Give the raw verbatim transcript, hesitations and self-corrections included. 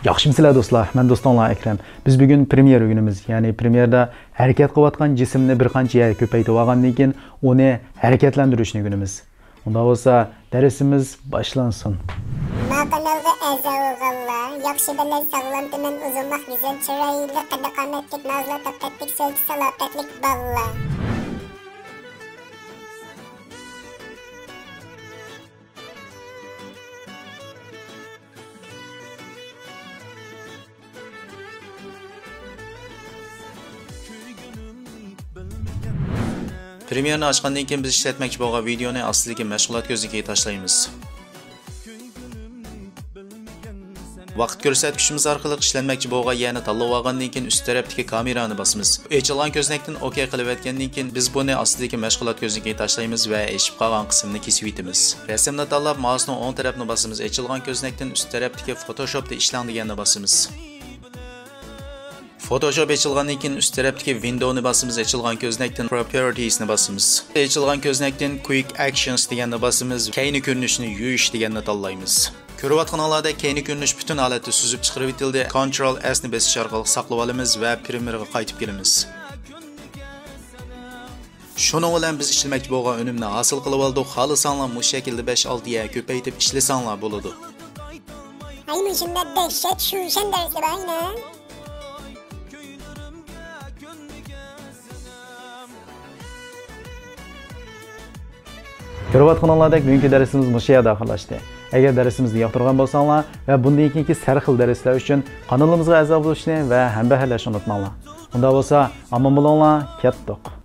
ياخشىمۇسىلەر دوستلار؟ مەن دوستۇڭلار ئەكرەم. بىز بۈگۈن پرېميېر ئۆگىنىمىز. يەنى پرېميېردا ھەرىكەت قىلىۋاتقان جىسىمنى بىر قانچە يەرگە كۆپەيتىۋالغاندىن كېيىن ئۇنى ھەرىكەتلەندۈرۈشنى ئۆگىنىمىز. ئۇنداق بولسا دەرسىمىز باشلانسۇن. ما قانالغا ئەزا بولغانلار، ياخشى بەدەن، ساغلام تېنەن، ئۇزۇنلۇق، گۈزەل چىرايلىق، قەددى-قامەتلىك، نازۇلۇق، تەپتەتلىك، سۆلچە، سالاپەتلىك بالىلار. پرېميېرنى ئاچقاندىن كېيىن بىز ئىشلەتمەكچى بولغان ۋىدېئونى ئاستىدىكى مەشغۇلات كۆزنىكىگە تاشلايمىز. ۋاقىت كۆرسەتكۈچىمىز ئارقىلىق ئىشلەنمەكچى بولغان يەرنى تاللىۋالغاندىن كېيىن ئۈست تەرەپتىكى كامېرانى باسىمىز. ئېچىلغان كۆزنەكتىن ئوكەي قىلىۋەتكەندىن كېيىن بىز بۇنى ئاستىدىكى مەشغۇلات كۆزنىكىگە تاشلايمىز ۋە ئېشىپ قالغان قىسمىنى كېسىۋېتىمىز. رەسىمنى تاللاپ، مائۇسنىڭ ئوڭ تەرەپنى باسىمىز. ئېچىلغان كۆزنەكتىن ئۈست تەرەپتىكى فوتوشوپتا ئىشلەڭ دېگەننى باسىمىز. فوتوشوپ ئېچىلغاندىن كېيىن ئۈست تەرەپتىكى ۋىندونى باسىمىز، ئېچىلغان كۆزنەكتىن پروپېرتىيسنى باسىمىز. ئېچىلغان كۆزنەكتىن كۇيىك ئەكشنس دېگەننى باسىمىز، كەينى كۆرۈنۈشنى يۇيۇش دېگەننى تاللايمىز. كۆرۈۋاتقىنىڭلاردەك كەينى كۆرۈنۈش پۈتۈن ھالەتتە سۈزۈپ چىقىرىۋېتىلدى. كونترول ئەسنى بېسىش ئارقىلىق ساقلىۋالىمىز ۋە پرېميېرغا قايتىپ كېلىمىز. شۇنىڭ بىلەن بىز ئىشلىمەكچى بولغان ئۈنۈمنى ھاسىل قىلىۋالدۇق. خالىساڭلار مۇشۇ شەكىلدە بەش-ئالتە يەرگە كۆپەيتىپ ئىشلىسەڭلار بولىدۇ. ھەي، مۇشۇنداق دەھشەت شۇشەن دەرسلىرى بار ئىنى. كۆرۈۋاتقىنىڭلاردەك بۈگۈنكى دەرسىمىز مۇشۇ يەردە ئاخىرلاشتى. ئەگەر دەرسىمىزنى ياقتۇرغان بولساڭلار ۋە بۇندىن كېيىنكى سەرخىل دەرسلەر ئۈچۈن قانىلىمىزغا ئەزا بولۇشنى ۋە ھەمبەھىرلەشنى ئۇنتۇماڭلار. ئۇنداق بولسا ئامان بولۇڭلار، كەتتۇق.